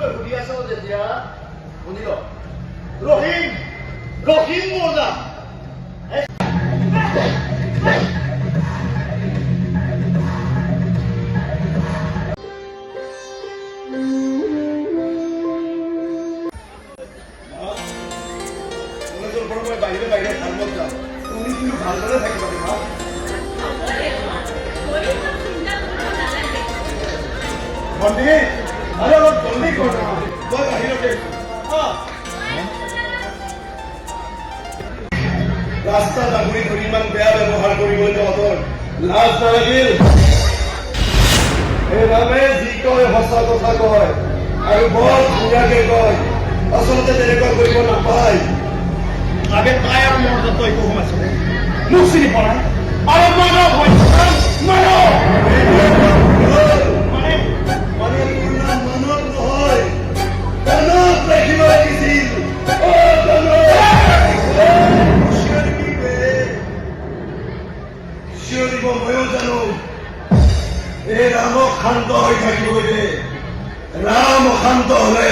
তই সুধি আছ যেতিয়া শুনি ল। ৰহিম, ৰহিম মোৰ নাম। কলেজৰ পৰা মই বাহিৰে বাহিৰে ফাৰ্মত যাম। তুমি কিন্তু ভালদৰে থাকিবা দেই, মা। হ'ব দে মা, তই ইমান চিন্তা কৰিব নালাগে। ভণ্টি, আৰে অলপ জলদি কৰ না। মই বাহিৰতে আছো। ৰাস্তাত আগুৰি ধৰি ইমান বেয়া ব্যৱহাৰ কৰিবলৈ তহঁতৰ লাজ নালাগিল? এই ৰামে যি কয় সঁচা কথা কয় আৰু বৰ ধুনীয়াকে কয়। আচলতে তেনেকুৱা কৰিব নাপায়। আবে, তাই আৰু মোৰ মাজত তই একো সোমাইছ? মোক চিনি পোৱা নাই? আৰু মানৱ হয়, মানৱ। মানে মানে তোৰ নাম মানৱ নহয়, দানৱ ৰাখিব লাগিছিল। অ দানৱ! চিঞৰিবি বে। চিঞৰিব ময়ো জানো। এই ৰামক শান্ত হৈ থাকিবলৈ দে। ৰাম অশান্ত হলে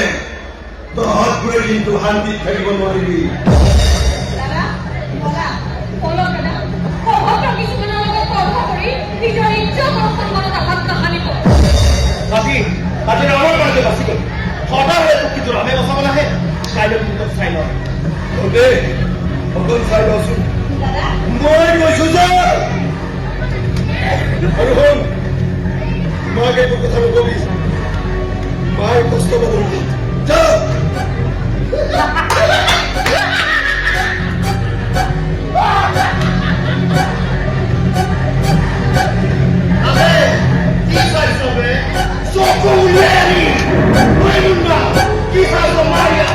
তহঁতবোৰে কিন্তু শান্তিত থাকিব নোৱাৰিবি। দাদা, ব'লা। ব'লক দাদা। অভদ্ৰ কিছুমানৰ লগত তৰ্ক কৰি নিজৰ ইজ্জত আৰু সন্মানত আঘাত নাহানিব। আজি আজি ৰামৰ কাৰণে বাচি গ'ল। সদায় হ'লে তোক কিন্তু ৰামে বচাব নাহে। কাইলৈ তোক চাই লওঁ দে, অকণ চাই লচোন। দাদা। মই কৈছো যে, আৰু শুন, মাক এইবোৰ কথা নকবি। মায়ে কষ্ট পাব। যা। আবে, কি চাইছ বে? চকু উলিয়াই আনি। ঐ মুন্না, কি চাইছ? মাৰিয়া।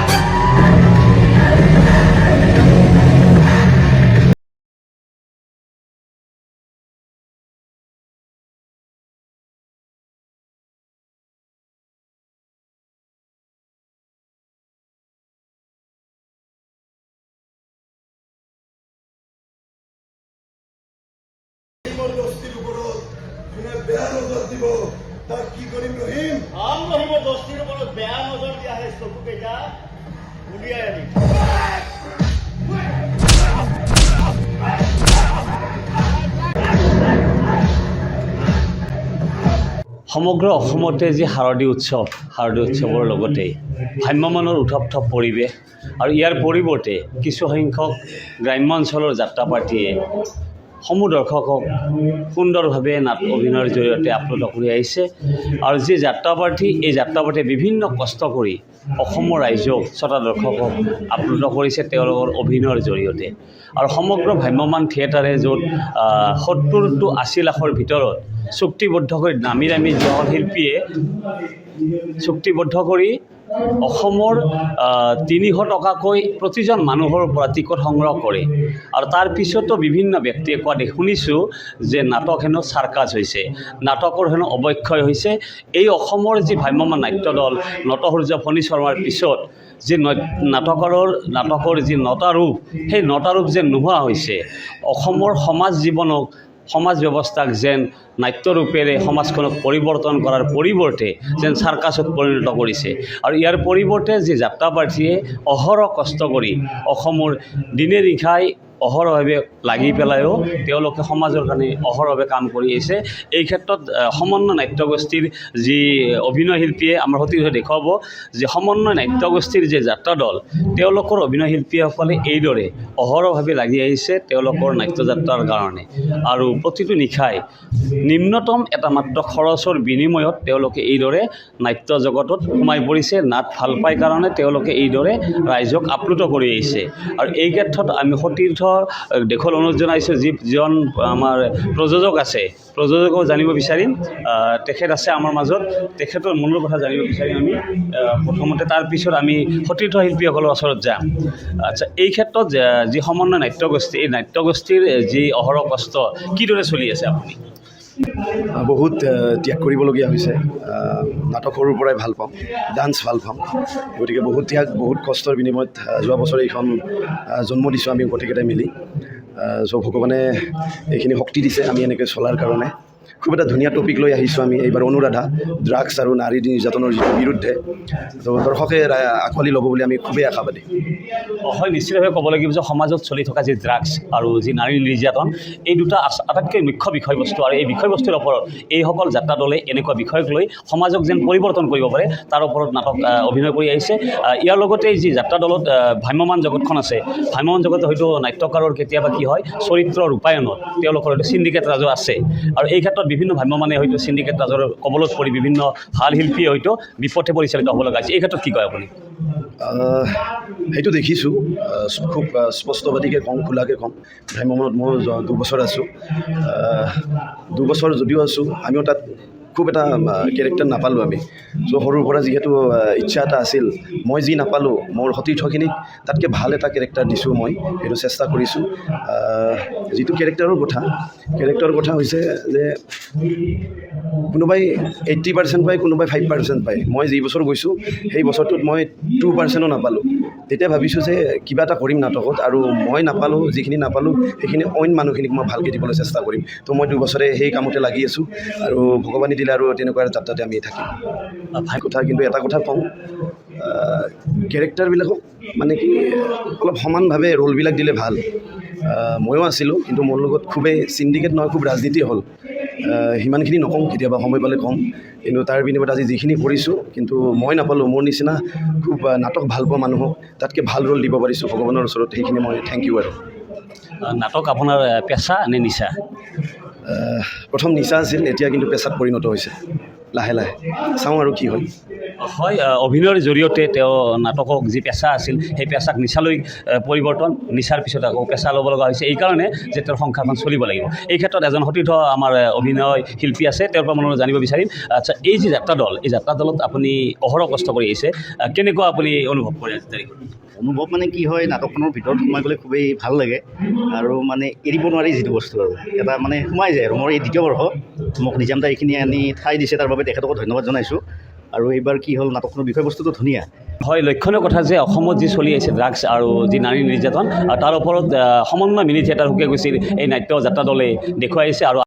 ৰহিমৰ দস্তিৰ ওপৰত যোনে বেয়া নজৰ দিব, তাক কি কৰিম ৰহিম? ৰাম ৰহিমৰ দস্তিৰ ওপৰত বেয়া নজৰ দিয়া সেই চকু কেইটা উলিয়াই আনিম। সমগ্ৰ অসমতে যি শাৰদী উৎসৱ, শাৰদী উৎসৱৰ লগতে ভ্ৰাম্যমাণৰ উথপথপ পৰিৱেশ আৰু ইয়াৰ পৰিৱৰ্তে কিছুসংখ্যক গ্ৰাম্য অঞ্চলৰ যাত্ৰা পাৰ্টীয়ে সমূহ দৰ্শকক সুন্দৰভাৱে নাট অভিনয়ৰ জৰিয়তে আপ্লুত কৰি আহিছে। আৰু যি যাত্ৰা পাৰ্টী, এই যাত্ৰা পাৰ্টীয়ে বিভিন্ন কষ্ট কৰি অসমৰ ৰাইজক, শ্ৰোতা দৰ্শকক আপ্লুত কৰিছে তেওঁলোকৰ অভিনয়ৰ জৰিয়তে। আৰু সমগ্ৰ ভ্ৰাম্যমাণ থিয়েটাৰে য'ত 70 টু 80 লাখৰ ভিতৰত চুক্তিবদ্ধ কৰি নামী দামী যিসকল শিল্পীয়ে চুক্তিবদ্ধ কৰি অসমৰ 300 টকাকৈ প্ৰতিজন মানুহৰ পৰা টিকট সংগ্ৰহ কৰে আৰু তাৰ পিছতো বিভিন্ন ব্যক্তিয়ে কোৱা শুনিছোঁ যে নাটক হেনো চাৰ্কাছ হৈছে, নাটকৰ হেনো অৱক্ষয় হৈছে। এই অসমৰ যি ভ্ৰাম্যমাণ নাট্যদল নটসূৰ্য ফণী শৰ্মাৰ পিছত যি নাটকৰ যি নটা ৰূপ, সেই নটা ৰূপ যেন নোহোৱা হৈছে। অসমৰ সমাজ জীৱনক, সমাজ ব্যৱস্থাক যেন নাট্যৰূপেৰে সমাজখনক পৰিৱৰ্তন কৰাৰ পৰিৱৰ্তে যেন চাৰ্কাছত পৰিণত কৰিছে। আৰু ইয়াৰ পৰিৱৰ্তে যি যাত্ৰা পাৰ্টীয়ে অহৰহ কষ্ট কৰি অসমৰ দিনে নিশাই অহৰহভাৱে লাগি পেলাইও তেওঁলোকে সমাজৰ কাৰণে অহৰহভাৱে কাম কৰি আহিছে। এই ক্ষেত্ৰত সমন্বয় নাট্যগোষ্ঠীৰ যি অভিনয় শিল্পীয়ে আমাৰ সতীৰ্থ দেখুৱাব যে সমন্বয় নাট্যগোষ্ঠীৰ যি যাত্ৰা দল, তেওঁলোকৰ অভিনয় শিল্পীসকলে এইদৰে অহৰহভাৱে লাগি আহিছে তেওঁলোকৰ নাট্যযাত্ৰাৰ কাৰণে। আৰু প্ৰতিটো নিশাই নিম্নতম এটা মাত্ৰ খৰচৰ বিনিময়ত তেওঁলোকে এইদৰে নাট্য জগতত সোমাই পৰিছে। নাট ভাল পায় কাৰণে তেওঁলোকে এইদৰে ৰাইজক আপ্লুত কৰি আহিছে। আৰু এই ক্ষেত্ৰত আমি সতীৰ্থ দেশলৈ অনুৰোধ জনাইছোঁ, যিজন আমাৰ প্ৰযোজক আছে, প্ৰযোজকো জানিব বিচাৰিম। তেখেত আছে আমাৰ মাজত, তেখেতৰ মনৰ কথা জানিব বিচাৰিম আমি প্ৰথমতে, তাৰপিছত আমি সতীৰ্থ শিল্পীসকলৰ ওচৰত যাম। আচ্ছা, এই ক্ষেত্ৰত যি সমন্বয় নাট্যগোষ্ঠী, এই নাট্যগোষ্ঠীৰ যি অহৰহ কষ্ট কিদৰে চলি আছে আপুনি? বহুত ত্যাগ কৰিবলগীয়া হৈছে। নাটক সৰুৰ পৰাই ভাল পাওঁ, ডান্স ভাল পাওঁ, গতিকে বহুত ত্যাগ, বহুত কষ্টৰ বিনিময়ত যোৱা বছৰ এইখন জন্ম দিছোঁ আমি গোটেইকেইটাই মিলি। চ' ভগৱানে এইখিনি শক্তি দিছে আমি এনেকৈ চলাৰ কাৰণে। খুব এটা ধুনীয়া টপিক লৈ আহিছোঁ আমি এইবাৰ, অনুৰাধা, ড্ৰাগছ আৰু নাৰী নিৰ্যাতনৰ যিটো বিৰুদ্ধে। তো দৰ্শকে আঁকোৱালি ল'ব বুলি আমি খুবেই আশাবাদী। হয়, নিশ্চিতভাৱে ক'ব লাগিব যে সমাজত চলি থকা যি ড্ৰাগছ আৰু যি নাৰী নিৰ্যাতন, এই দুটা আটাইতকৈ মুখ্য বিষয়বস্তু আৰু এই বিষয়বস্তুৰ ওপৰত এইসকল যাত্ৰা দলে এনেকুৱা বিষয়ক লৈ সমাজক যেন পৰিৱৰ্তন কৰিব পাৰে, তাৰ ওপৰত নাটক অভিনয় কৰি আহিছে। ইয়াৰ লগতে যি যাত্ৰা দলত ভ্ৰাম্যমাণ জগতখন আছে, ভ্ৰাম্যমাণ জগতত হয়তো নাট্যকাৰৰ কেতিয়াবা কি হয়, চৰিত্ৰ ৰূপায়ণত তেওঁলোকৰ হয়তো চিণ্ডিকেট ৰাজো আছে আৰু এই ক্ষেত্ৰত বিভিন্ন ভ্ৰাম্যমাণে হয়তো চিণ্ডিকেট ৰাজৰ কবলত পৰি বিভিন্ন ভাল শিল্পীয়ে হয়তো বিপথে পৰিচালিত হ'ব লগা হৈছে। এই ক্ষেত্ৰত কি কয় আপুনি? সেইটো দেখিছোঁ। খুব স্পষ্টবাদীকৈ কওঁ, খোলাকৈ কওঁ, ভ্ৰাম্যমাণত ময়ো 2 বছৰ আছোঁ। 2 বছৰ যদিও আছোঁ, আমিও তাত খুব এটা কেৰেক্টাৰ নাপালোঁ আমি। চ' সৰুৰ পৰা যিহেতু ইচ্ছা এটা আছিল, মই যি নাপালোঁ, মোৰ সতীৰ্থখিনিক তাতকৈ ভাল এটা কেৰেক্টাৰ দিছোঁ। মই সেইটো চেষ্টা কৰিছোঁ। যিটো কেৰেক্টাৰৰ কথা হৈছে যে কোনোবাই 80% পায়, কোনোবাই 5% পায়। মই যি বছৰ গৈছোঁ, সেই বছৰটোত মই 2%ও নাপালোঁ। তেতিয়া ভাবিছোঁ যে কিবা এটা কৰিম নাটকত আৰু মই নাপালোঁ, যিখিনি নাপালোঁ, সেইখিনি অইন মানুহখিনিক মই ভালকৈ দিবলৈ চেষ্টা কৰিম। তো মই 2 বছৰে সেই কামতে লাগি আছোঁ আৰু ভগৱানে দিলে আৰু তেনেকুৱা যাত্ৰাতে আমি থাকিম। ভাই কথা কিন্তু এটা কথা কওঁ, কেৰেক্টাৰবিলাকক মানে কি অলপ সমানভাৱে ৰোলবিলাক দিলে ভাল। ময়ো আছিলোঁ, কিন্তু মোৰ লগত খুবেই চিণ্ডিকেট নহয়, খুব ৰাজনীতি হ'ল। সিমানখিনি নকওঁ, কেতিয়াবা সময় পালে ক'ম। কিন্তু তাৰ বিনিময়ত আজি যিখিনি কৰিছোঁ, কিন্তু মই নাপালোঁ, মোৰ নিচিনা খুব নাটক ভাল পোৱা মানুহক তাতকৈ ভাল ৰোল দিব পাৰিছোঁ। ভগৱানৰ ওচৰত সেইখিনি মই thank U আৰু। নাটক আপোনাৰ পেচা নে নিচা? প্ৰথম নিচা আছিল, এতিয়া কিন্তু পেচাত পৰিণত হৈছে লাহে লাহে। চাওঁ আৰু কি হয়। হয়, অভিনয়ৰ জৰিয়তে তেওঁ নাটকক যি পেচা আছিল, সেই পেচাক নিচালৈ পৰিৱৰ্তন, নিচাৰ পিছত আকৌ পেচা ল'ব লগা হৈছে এইকাৰণে যে তেওঁৰ সংসাৰখন চলিব লাগিব। এই ক্ষেত্ৰত এজন সতীৰ্থ আমাৰ অভিনয় শিল্পী আছে, তেওঁৰ পৰা মই জানিব বিচাৰিম। আচ্ছা, এই যি যাত্ৰা দল, এই যাত্ৰা দলত আপুনি অহৰহ কষ্ট কৰি আহিছে, কেনেকুৱা আপুনি অনুভৱ কৰে আজিৰ তাৰিখত? অনুভৱ মানে কি হয়, নাটকখনৰ ভিতৰত সোমাই গ'লে খুবেই ভাল লাগে আৰু মানে এৰিব নোৱাৰি যিটো বস্তু আৰু এটা মানে সোমাই যায়। আৰু মোৰ এই দ্বিতীয় বৰ্ষ, মোক নিজাম দা এইখিনি আনি ঠাই দিছে, তাৰ বাবে তেখেতকো ধন্যবাদ জনাইছোঁ। আৰু এইবাৰ কি হ'ল, নাটকখনৰ বিষয়বস্তুটো ধুনীয়া। হয়, লক্ষণীয় কথা যে অসমত যি চলি আহিছে ড্ৰাগছ আৰু যি নাৰী নিৰ্যাতন, আৰু তাৰ ওপৰত সমন্বয় মিনি থিয়েটাৰ সুকীয়াকুছিৰ এই নাট্য যাত্ৰা দলে দেখুৱাই আহিছে আৰু